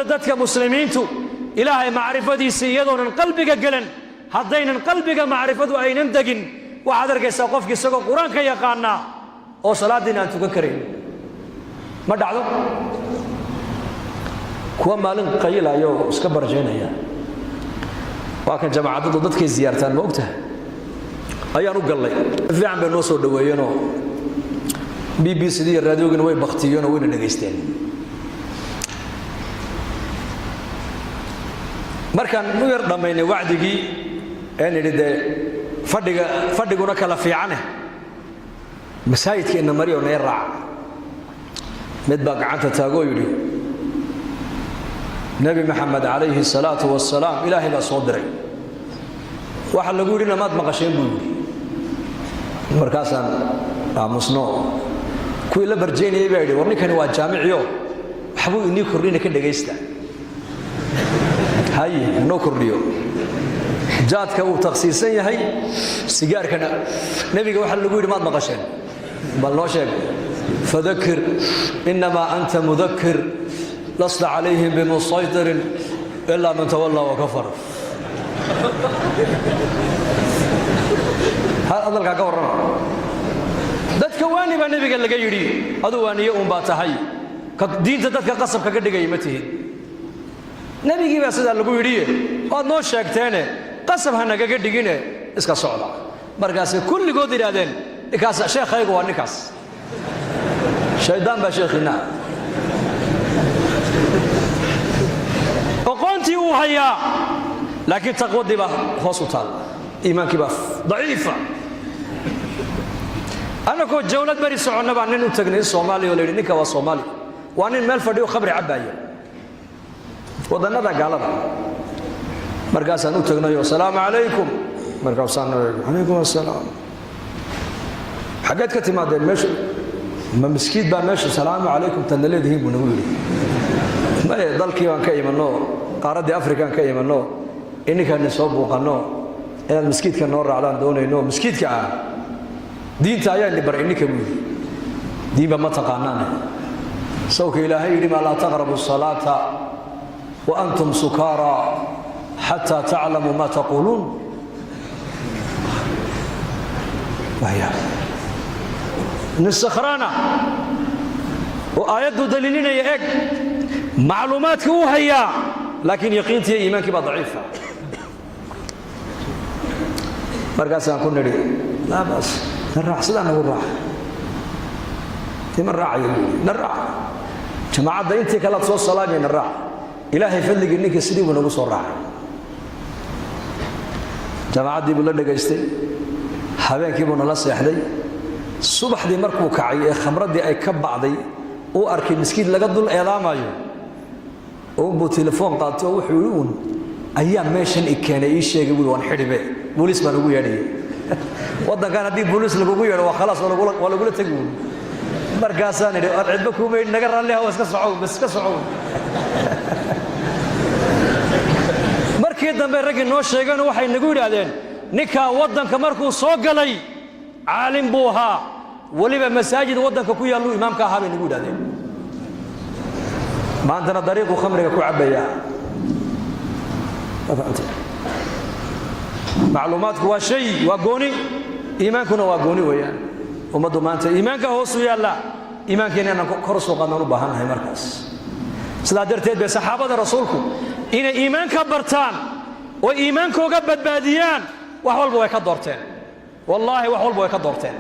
Maanta dadka muslimiintu Ilaahay macrifadiisa iyadoonan qalbiga gelan, haddaynan qalbiga macrifadu aynan degin, waxaad arkaysaa qofki isagoo Qur-aanka yaqaanaa oo salaaddiina aan tukan karayn. Ma dhacdo? Kuwa maalin qayilaya oo iska barjaynaya, waa kan jamaacadadu dadkay ziyaartaan, ma ogtahay, ayaan u gallay. Fiican bay noo soo dhoweeyeenoo BBC iyo raadiogina way baktiyeenoo wayna dhegaysteen. Markaan u yar dhammaynay wacdigii ee nidhi dee fadhiga fadhiguna kala fiicane, masaajidkeenna mariyo nee raaca, mid baa gacanta taagoo yidhi: "Nebi Maxamed calayhi salaatu wasalaam Ilaahay baa soo diray, waxa lagu yidhina maad maqasheen?" buu yidhi. Markaasaan aamusno. Kuwii la barjaynayay baa yidhi: "War ninkani waa jaamiciyo, waxbuu inii kordhina, ka dhegaysta." Haye, inoo kordhiyo. Jaadka uu takhsiisan yahay, sigaarkana nebiga waxa lagu yidhi maad maqasheen? Bal noo sheeg. "Fadakir innamaa anta mudakir, lasta calayhim bimusaytirin ilaa man tawallaa wa kafar." Hadalkaa ka warrama. Dadka waani baa nebiga laga yidhi, aduu waaniye uun baa tahay, diinta dadka qasab kaga dhigaya ma tihid. Nebigii baa sidaa lagu yidhiye, waad noo sheegteene, qasab ha nagaga dhigine, iska socda. Markaasay kulligood yidhaahdeen: "Ninkaas sheekhaygu waa ninkaas, shaydaan baa sheekhiinaa." Oqoontii uu hayaa, laakiin taqwadii baa hoos u taal, iimaankii baa daciifa. Annagoo jawlad beri soconna baa nin u tagnay in Soomaaliya oo la yidhi ninka waa Soomaali, waa nin meel fadhiyo khamri cabbaaya, waddannada gaalada. Markaasaan u tagnayoo: "Asalaamu calaykum." Markaasaan: "Calaykum assalaam, xaggeed ka timaadeen? Meeshu ma miskiid baa meeshu salaamu calaykum tadna leedihiin?" buu nagu yidhi. "Maye, dalkii baan ka imanno, qaaraddii Afrikaan ka imanno, ininkaani soo buuqanno, inaad miskiidka noo raacdaan doonayno." "Miskiidka ah diinta ayaa ini baray ininka?" buu yidhi. "Diinba ma taqaanaane. Sawka Ilaahay yidhi maa laa taqrabu salaata wa antum sukaara xataa taclamuu maa taquuluun?" Nin sakhraana oo aayaddu daliilinaya, eg, macluumaadka uu hayaa, laakiin yaqiintii iyo iimaankii baa daciifa. Markaasaan ku nidhi: "Laa baas, na raac, sidaa nagu raaca." "Ima raacaya," buu yidhi. "Na raac, jamaacadda intii kalead soo salaamaya, na raac." Ilaahay fadligii ninkii sidii buu nagu soo raacay, jamaacaddii buu la dhegaystay, habeenkii buu nala seexday. Subaxdii markuu kacay ee khamraddii ay ka bacday, uu arkay miskiid laga dul eedaamayo, uunbuu telefoon qaatay oo wuxuu yidhi: "Uun ayaa meeshan i keenay, ii sheegay," buui, "waan xidhibe, booliis baan ugu yeedhayay." Waddankan haddii booliis lagugu yeedho, waa khalaas, waa lagula tegi wuui. Markaasaan idhi: "War cidba kuumaydh, naga raalli haw, iska socow, bas iska socow." Markii dambe raggii noo sheegeen waxay nagu yidhaahdeen: "Ninkaa waddanka markuu soo galay caalim buu ahaa, weliba masaajid waddanka ku yaalluu imaamka ahaa," bay nagu yidhahdeen. "Maantana dariiquu khamriga ku cabbayaa." Macluumaadku waa shay, waa gooni, iimaankuna waa gooni weeyaan. Ummaddu maanta iimaanka hoosu yaalla, iimaankeena inaan kor soo qaadnaan u baahannahay. Markaas sidaa darteed bay saxaabada rasuulku inay iimaanka bartaan oo iimaankooga badbaadiyaan wax walba way ka doorteen. Wallaahi, wax walba way ka doorteen.